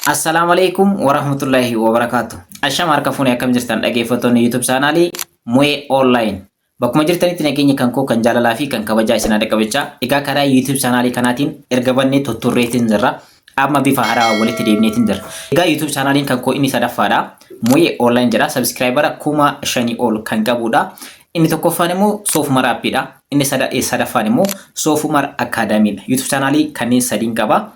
Assalaamu alaikum warahmatullahi wabarakaatu. Ashama harka fuunee, akkam jirtan dhaggeeffattoonni YouTube chaanaalii Mu'ee Online? Bakkuma jirtanitti nageenya kan koo kan jaalalaa fi kan kabajaa isin haadha qabachaa. Egaa karaa YouTube chaanaalii kanaatiin erga bannee tutturreetiin jirra. Amma bifa haaraa walitti deebineetiin jirra. Egaa YouTube chaanaaliin kan koo inni sadaffaadha. Mu'ee Online jedha. Subscriber 5,000 ol kan qabudha. Inni tokkoffaan immoo Soofumar Appiidha. Inni sadaffaan immoo Soofumar Akaadaamiidha. YouTube chaanaalii kanneen sadiin qaba.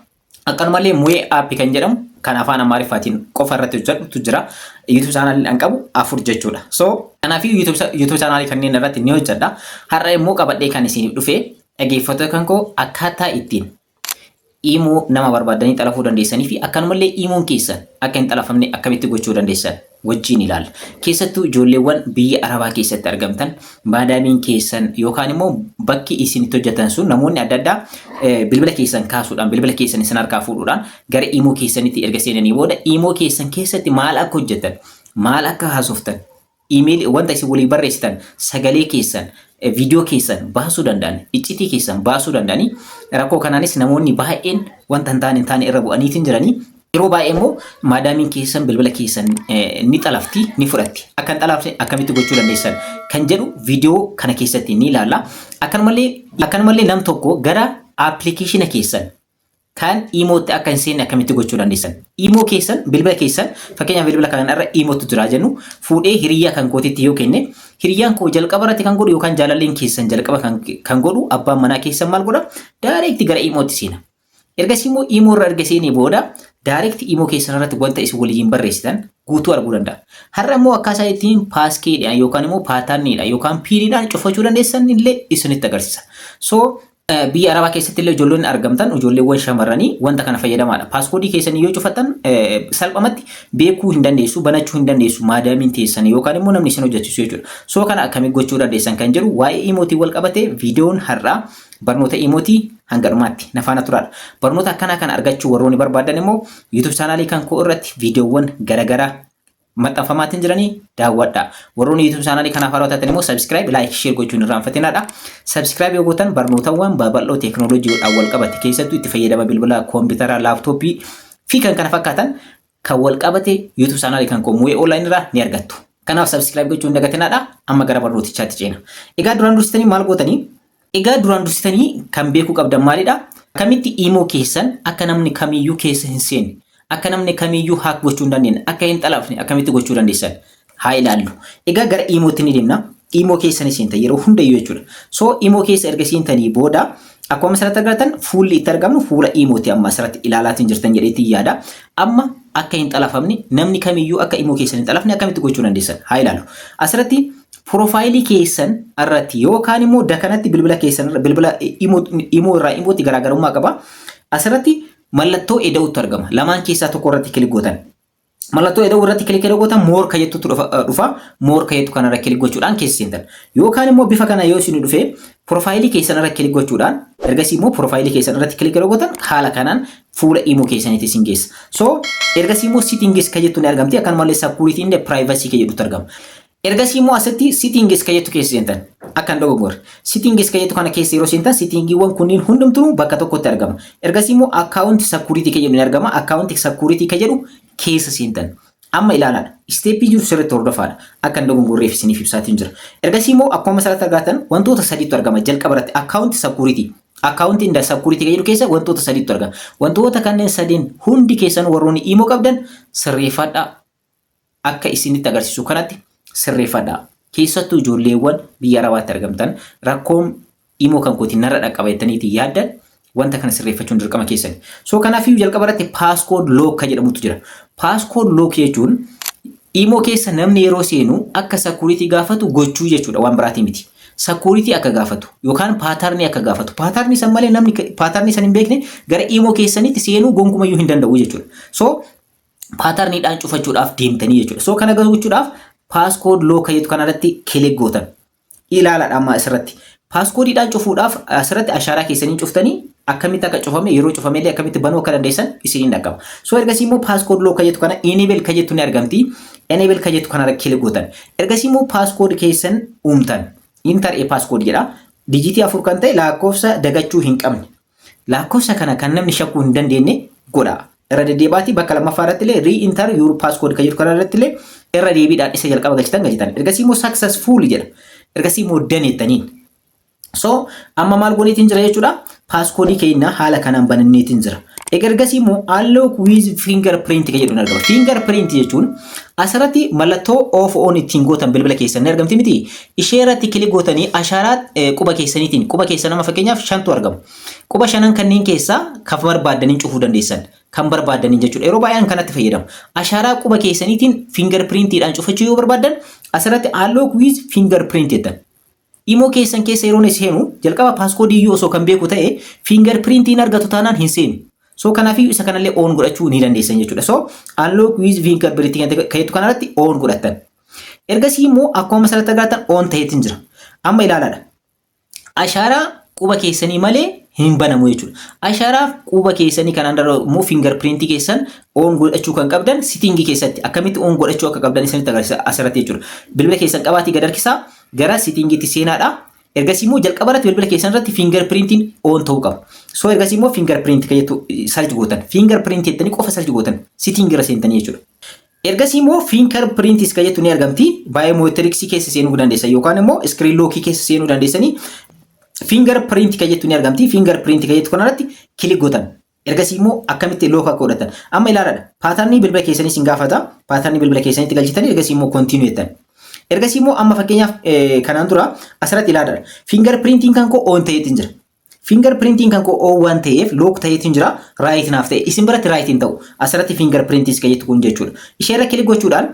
Akkanumallee Mu'ee App kan jedhamu kan afaan Amaariffaatiin qofa irratti hojjedhutu jira. YouTube chaanaalii an qabu afur jechuudha. So kanaafii YouTube chaanaalii kanneen irratti ni hojjedha. Har'a immoo qabadhee kan isiniif dhufe, dhaggeeffattoota kan koo, akkaataa ittiin iimoo nama barbaadanii xalafuu dandeessanii fi akkanumallee iimoon keessan akka hin xalafamne akkamitti gochuu dandeessan wajjin ilaalla. Keessattuu ijoolleewwan biyya Arabaa keessatti argamtan, maadaamiin keessan yookaan immoo bakki isin itti hojjetan sun namoonni adda addaa bilbila keessan kaasuudhaan, bilbila keessan isin harkaa fuudhuudhaan gara iimoo keessanitti erga seenanii booda iimoo keessan keessatti maal akka hojjetan, maal akka haasoftan, iimeelii wanta isin walii barreessitan, sagalee keessan, viidiyoo keessan baasuu danda'an, iccitii keessan baasuu danda'anii, rakkoo kanaanis namoonni baay'een wanta hin taane irra bu'aniitiin jiranii. Yeroo baay'ee immoo maadaamiin keessan bilbila keessan ni xalafti, ni fudhatti. Akka hin xalafne akkamitti gochuu dandeessan kan jedhu viidiyoo kana keessatti ni ilaalla. Akkanumallee nam tokko gara aappilikeeshina keessan kan iimootti akka hin seenne akkamitti gochuu dandeessan. Iimoo keessan, bilbila keessan, fakkeenyaaf bilbila kana irra iimootu jira jennu, fuudhee hiriyaa kan kootitti yoo kenne, hiriyyaan koo jalqaba irratti kan godhu yookaan jaalalleen keessan jalqaba kan godhu, abbaan manaa keessan maal godha? Direct gara iimootti seena. Ergasii immoo iimoo irra erga seenee booda direct iimoo keessan irratti wanta isin waliin barreessitan guutuu arguu danda'a. Har'a immoo akkaataa ittiin passkeydhaan yookaan immoo patterniidhaan yookaan PINiidhaan cufachuu dandeessan illee isinitti agarsiisa. So biyya Arabaa keessatti illee ijoolleen argamtan, ijoolleewwan shamarranii, wanta kana fayyadamaadha. Passcodeii keessanii yoo cufattan salphumatti beekuu hin dandeessu, banachuu hin dandeessu maadaamiin teessan yookaan immoo namni isin hojjechiisu jechuudha. So kana akkamitti gochuu dandeessan kan jedhu waa'ee iimootii wal qabate viidiyoon har'aa barnoota iimootii hanga dhumaatti na faana turaadha. Barnoota akkanaa kana argachuu warroonni barbaadan immoo YouTube chaanaalii kan koo irratti viidiyoowwan garaagaraa maxxanfamaatiin jiranii daawwadha. Warroonni YouTube chaanaalii kanaaf haaraa taatan immoo subscribe, like, share gochuun irraanfatinaadha. Subscribe yoo gootan barnootawwan babal'oo teekinooloojiidhaan wal qabate, keessattuu itti fayyadama bilbilaa, koompitaraa, laaptooppii fi kan kana fakkaatan kan wal qabate YouTube chaanaalii kan koo Mu'ee Online irraa ni argattu. Kanaaf subscribe gochuun dagatinaadha. Amma gara barnootichaatti ceena. Egaa duraan dursitanii maal gootanii? Egaa duraan dursitanii kan beekuu qabdan maalidha? Akkamitti iimoo keessan akka namni kamiyyuu keessa hin seenne, akka namni kamiyyuu hack gochuu hin dandeenye, akka hin xalafne akkamitti gochuu dandeessan haa ilaallu. Egaa gara iimootti ni deemna. Iimoo keessan seentan yeroo hundayyuu jechuudha. So iimoo keessa erga seentanii booda akkuma asirratti argatan fuulli itti argamnu fuula iimooti amma asirratti ilaalaatiin jirtan jedheetiin yaada. Amma akka hin xalafamne, namni kamiyyuu akka iimoo keessan hin xalafne akkamitti gochuu dandeessan haa ilaallu. Asirratti profileii keessan irratti yookaan immoo dakanatti bilbila keessan irra bilbila iimoo irraa iimootti garaagarummaa qaba. Asirratti mallattoo eda'utu argama. Lamaan keessaa tokko irratti click gootan. Mallattoo eda'uu irratti click yeroo gootan more ka jettutu dhufa. More ka jettu kanarra click gochuudhaan keessa seentan. Yookaan immoo bifa kana yoo isin dhufe profileii keessan irra click gochuudhaan, ergasii immoo profileii keessan irratti click yeroo gootan haala kanaan fuula iimoo keessaniitti isin geessa. So ergasii immoo settings ka jettu ni argamti. Akkanumallee security and privacy ka jedhutu argama. Ergasii immoo asitti settings ka jettu keessa seentan. Akka hin dogoggorre. Settings ka jettu kana keessa yeroo seentan settingiiwwan kunniin hundumtuu bakka tokkotti argama. Ergasii immoo account security ka jedhu ni argama. Account security ka jedhu keessa seentan. Amma ilaalaadha. Stepii jiru sirriitti hordofaadha. Akka hin dogongorreef isiniif ibsaatiin jira. Ergasii immoo akkuma asirratti argatan wantoota sadiitu argama. Jalqaba irratti account security. Account and security kan jedhu keessa wantoota sadiitu argama. Wantoota kanneen sadiin hundi keessan warroonni iimoo qabdan sirreeffadhaa. Akka isinitti agarsiisu kanatti sirreeffadhaa. Keessattuu ijoolleewwan biyya Arabaatti argamtan, rakkoon iimoo kan kootiin narra dhaqqaba jettaniiti yaaddan, wanta kana sirreeffachuun dirqama keessani. So kanaafiyyuu jalqaba irratti passcode lock kan jedhamutu jira. Passcode lock jechuun iimoo keessa namni yeroo seenu akka security gaafatu gochuu jechuudha, waan biraatii miti. Security akka gaafatu yookaan patternii akka gaafatu. Patternii san malee namni patternii san hin beekne gara iimoo keessanitti seenuu gonkumayyuu hin danda'u jechuudha. So patterniidhaan cufachuudhaaf deemtanii jechuudha. So kana gochuudhaaf passcode lock jettu kanarratti click gootan. Ilaalaadha amma asirratti. Passcodeiidhaan cufuudhaaf asirratti ashaaraa keessanii cuftanii akkamitti akka cufame, yeroo cufame illee akkamitti banuu akka dandeessan isiniin dhaqqaba. So ergasii immoo passcode lock jettu kana enable ka jettu ni argamti. Enable ka jettu kanarra click gootan. Ergasii immoo passcode keessan uumtan. Enter a passcode jedha. Digitii afur kan ta'e, lakkoofsa dagachuu hin qabne. Lakkoofsa kana kan namni shakkuu hin dandeenye godha. Irra deddeebi'aatii bakka lammaffaa irratti illee re-enter your passcode kan jedhu kana irratti illee irra deebiidhaan isa jalqaba galchitan galchitan. Ergasii immoo successful jedha. Ergasii immoo done jettaniin. So amma maal gooniitiin jira jechuudha? Passcodeii keenya haala kanaan bananneetiin jira. Egaa ergasii immoo unlock with fingerprint kan jedhu ni argama. Fingerprint jechuun asirratti mallattoo off on ittiin gootan bilbila keessan ni argamti miti. Ishee irratti click gootanii ashaaraa quba keessaniitiin, quba keessan nama fakkeenyaaf shantu argama. Quba shanan kanneen keessaa kan barbaaddaniin cufuu dandeessan. Kan barbaaddaniin jechuudha. Yeroo baay'een kanatti fayyadamu. Ashaaraa quba keessaniitiin fingerprintiidhaan cufachuu yoo barbaaddan, asirratti unlock with fingerprint jettan. Imo keessan keessa yeroo inni seenu, jalqaba passcodeii iyyuu osoo kan beeku ta'e, fingerprintiin argatu taanaan hin seenu. So kanaafiyyuu isa kanallee on godhachuu ni dandeessan jechuudha. So unlock with fingerprint kan jettu kanarratti on godhattan. Ergasii immoo akkuma asirratti agartan on ta'eetiin jira. Amma ilaalaadha. Ashaaraa quba keessanii malee hin banamu jechuudha. Ashaaraa quba keessanii kanaan dura immoo fingerprintii keessan on godhachuu kan qabdan settingii keessatti akkamitti on godhachuu akka qabdan isinitti agarsiisa asirratti jechuudha. Bilbila keessan qabaatii gad harkisaa, gara settingiitti seenaadha. Ergasii immoo jalqaba irratti bilbila keessan irratti fingerprintiin on ta'uu qaba. So ergasii immoo fingerprint kan jettu search gootan. Fingerprint jettanii qofa search gootan, settingii irra seentanii jechuudha. Ergasii immoo fingerprintis kan jettu ni argamti. Biometricsii keessa seenuu dandeessan yookaan immoo screen lockii keessa seenuu dandeessanii, fingerprint kan jettu ni argamti. Fingerprint kan jettu kanarratti click gootan. Ergasii immoo akkamitti lock akka godhatan. Amma ilaalaadha. Patternii bilbila keessanii isin gaafata. Patternii bilbila keessanitti galchitanii, ergasii immoo continue jettan. Ergasii immoo amma fakkeenyaaf kanaan dura asirratti ilaalaadha. Fingerprintiin kan koo on ta'eetiin jira. Fingerprintiin kan koo on waan ta'eef lock ta'eetiin jira. Right naaf ta'e. Isin biratti right hin ta'u. Asirratti fingerprintis kan jettu kun jechuudha. Ishee irra click gochuudhaan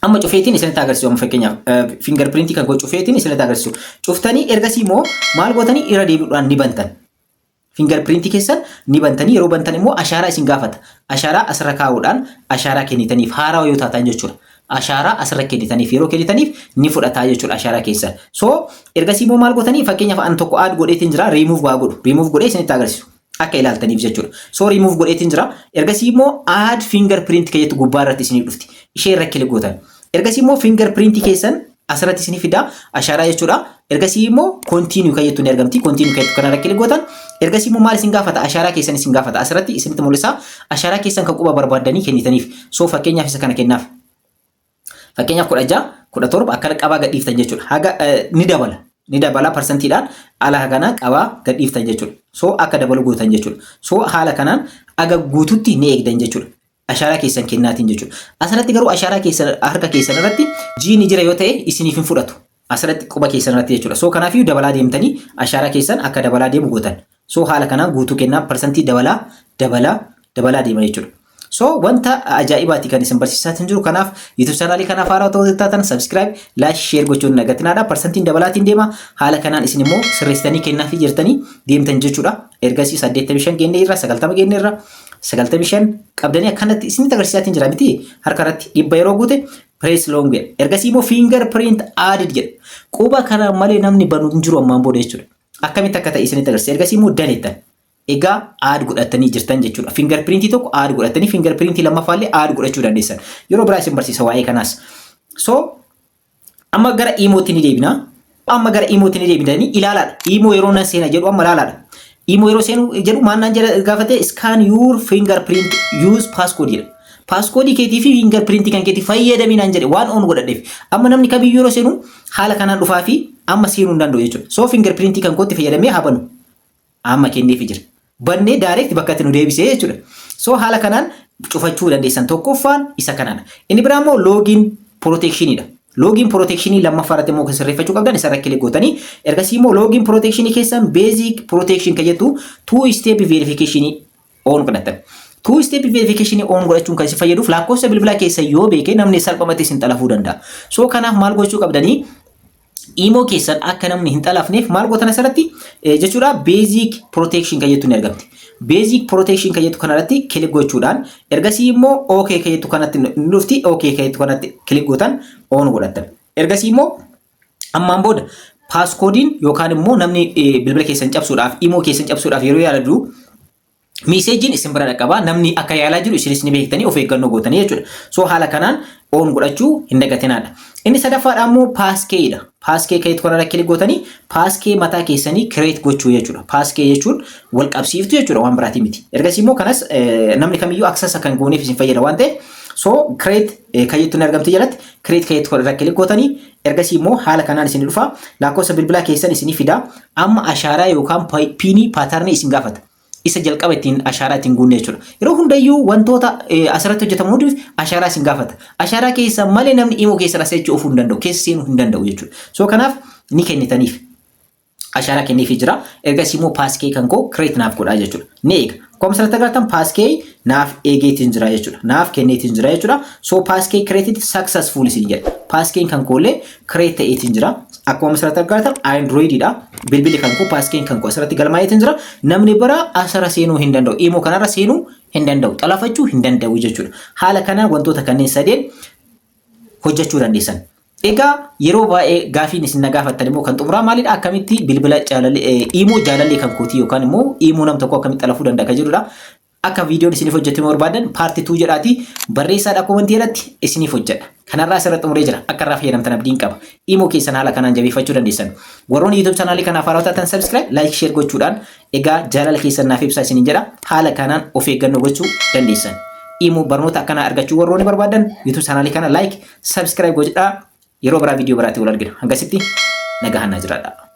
amma cufeetiin isinitti agarsiisu. Amma fakkeenyaaf fingerprintii kan koo cufeetiin isinitti agarsiisu. Cuftanii, ergasii immoo maal gootanii? Irra deebi'uudhaan ni bantan. Fingerprintii keessan ni bantanii, yeroo bantan immoo ashaaraa isin gaafata. Ashaaraa asirra kaa'uudhaan ashaaraa kennitaniif, haarawaa yoo taatan jechuudha. Ashaaraa asirra kennitaniif, yeroo kennitaniif ni fudhataa jechuudha ashaaraa keessan. So ergasii immoo maal gootanii? Fakkeenyaaf an tokko add godheetiin jira, riimuuf waa godhu. Riimuuf godhee isinitti agarsiisu, akka ilaaltaniif jechuudha. So riimuuf godheetiin jira. Ergasii immoo add fingerprint kan jettu gubbaa irratti isinii dhufti. Ishee irra click gootan. Ergasii immoo fingerprintii keessan asirratti isinii fida, ashaaraa jechuudha. Ergasii immoo continue kan jettu ni argamti. Continue kan jettu kanarra click gootan. Ergasii immoo maal isin gaafata? Ashaaraa keessan isin gaafata. Asirratti isinitti mul'isa. Ashaaraa keessan kan quba barbaaddanii kennitaniif. So fakkeenyaaf isa kana kennaaf. Fakkeenyaaf 16, 17 akkana qabaa gadhiiftan jechuudha. Haga ni dabala. Ni dabala parsantiidhaan, ala kana qabaa gadhiiftan jechuudha. So akka dabalu gootan jechuudha. So haala kanaan aga guututti ni eegdan jechuudha. Ashaaraa keessan kennaatiin jechuudha. Asirratti garuu ashaaraa keessan harka keessan irratti jiini jira yoo ta'e, isiniif hin fudhatu. Asirratti quba keessan irratti jechuudha. So kanaafiyyuu dabalaa deemtanii ashaaraa keessan akka dabalaa deemu gootan. So haala kanaan guutuu kennaa, parsantii dabalaa dabalaa dabalaa deema jechuudha. So wanta ajaa'ibaati kan isin barsiisaa jiru. Kanaaf YouTube channelii kanaaf haaraa ta'uu taatan, subscribe, like, share gochuun nagatinaadha. Parsantiin dabalaatiin deema. Haala kanaan isin immoo sirreessitanii kennaafii jirtanii deemtan jechuudha. Ergasii 85 geenne irra, 90 geenne irra, 95 qabdanii akkanatti isinitti agarsiisaatiin jira miti? Harka irratti 100 yeroo guute press long jedha. Ergasii immoo fingerprint added jedha. Quba kana malee namni banu hin jiru ammaan booda jechuudha. Akkamitti akka ta'e isinitti agarsiisa. Ergasii immoo done jettan. Egaa add godhatanii jirtan jechuudha. Fingerprintii tokko add godhatanii, fingerprintii lammaffaallee add godhachuu dandeessan. Yeroo biraa isin barsiisa waa'ee kanaas. So amma gara Imootti ni deebina. Amma gara Imootti ni deebinanii ilaalaadha. Imo yeroo nan seena jedhu, amma ilaalaadha. Imo yeroo seenu jedhu maal naan jedha gaafate? Scan your fingerprint, use passcode jedha. Passcodeii keetii fi fingerprintii kan keetii fayyadamii naan jedhe waan on godhadheef. Amma namni kamiyyuu yeroo seenu haala kanaan dhufaa fi amma seenuu hin danda'u jechuudha. So fingerprintii kan kootti fayyadamee haa banu. Amma kenneefi jira. Bannee direct bakka itti nu deebisee jechuudha. So haala kanaan cufachuu dandeessan, tokkoffaan isa kanaadha. Inni biraa immoo login protectioniidha. Login protectionii lammaffaa irratti immoo kan sirreeffachuu qabdan, isa irra click gootanii, ergasii immoo login protectionii keessan basic protection kan jettu two step verification on godhattan. Two step verification on godhachuun kan isin fayyaduuf, lakkoofsa bilbilaa keessa yoo beeke namni salphumatti isin xalafuu danda'a. So kanaaf maal gochuu qabdanii? Imo keessan akka namni hin xalafneef maal gootan asirratti jechuudha? Basic protection kan jettu ni argamti. Basic protection kan jettu kanarratti click gochuudhaan, ergasii immoo OK kan jettu kanatti ni dhufti, OK kan jettu kanatti click gootan, on godhattan. Ergasii immoo ammaan booda passcodeiin yookaan immoo namni bilbila keessan cabsuudhaaf, Imo keessan cabsuudhaaf yeroo yaaladu, messageiin isin bira dhaqqabaa, namni akka yaalaa jiru isinis ni beektanii of eeggannoo gootanii jechuudha. So haala kanaan on godhachuu hin dagatinaadha. Inni sadaffaadha immoo passkeydha. Passkey keetti kana click gootanii passkey mataa keessanii create gochuu jechuudha. Passkey jechuun wal qabsiiftu jechuudha, waan biraatii miti. Ergasii immoo kanas namni kamiyyuu access kan gooneef isin fayyada waan ta'eef, so create kayyattu ni argamte jalatti create kayyattu irra click gootanii, ergasii immoo haala kanaan isin dhufa. Lakkoofsa bilbilaa keessan isinii fida. Amma ashaaraa yookaan PIN pattern isin gaafata. Isa jalqaba ittiin ashaaraa ittiin guunne jechuudha. Yeroo hundayyuu wantoota asirratti hojjetamu hunduuf ashaaraa isin gaafata. Ashaaraa keessa malee namni imo keessa rasee oofuu hin danda'u, keessa seenuu hin danda'u jechuudha. So kanaaf ni kennitaniif. Ashaaraa kenneefii jira. Ergasii immoo passkey kan koo create naaf godhaa jechuudha. Ni eega. Akkuma asirratti agartan passkey naaf eegeetiin jira jechuudha. Naaf kenneetiin jira jechuudha. So passkey created successful isin jedha. Passkeyn kan koollee create ta'eetiin jira. Akkuma asirratti agartan Androididha. Bilbilli kan koo, passkeyn kan koo asirratti galmaa'eetiin jira. Namni bira asirra seenuu hin danda'u. Imo kanarra seenuu hin danda'u. Xalafachuu hin danda'u jechuudha. Haala kanaan wantoota kanneen sadeen hojjechuu dandeessan. Egaa yeroo baay'ee gaafiin isin na gaafattan immoo kan xumuraa maalidha? Akkamitti bilbila jaalallee, imo jaalallee kan kootii yookaan immoo imo nam tokko akkamitti xalafuu danda'a kan jedhudha. Akka viidiyoon isiniif hojjetame barbaadan part 2 jedhaati barreessaadha comment irratti, isiniif hojjedha. Kanarraa asirratti xumuree jira. Akka irraa fayyadamtan abdiin qaba. Imo keessan haala kanaan jabeeffachuu dandeessan. Warroonni YouTube channelii kanaaf haaraa taatan subscribe, like, share gochuudhaan egaa jaalala keessan naaf ibsaa isiniin jedha. Haala kanaan of eeggannoo gochuu dandeessan. Imo barnoota akkanaa argachuu warroonni barbaadan YouTube channelii kana like, subscribe godhaa. Yeroo biraa viidiyoo biraatti wal argina. Hangasitti nagaa hannaa jiraadha.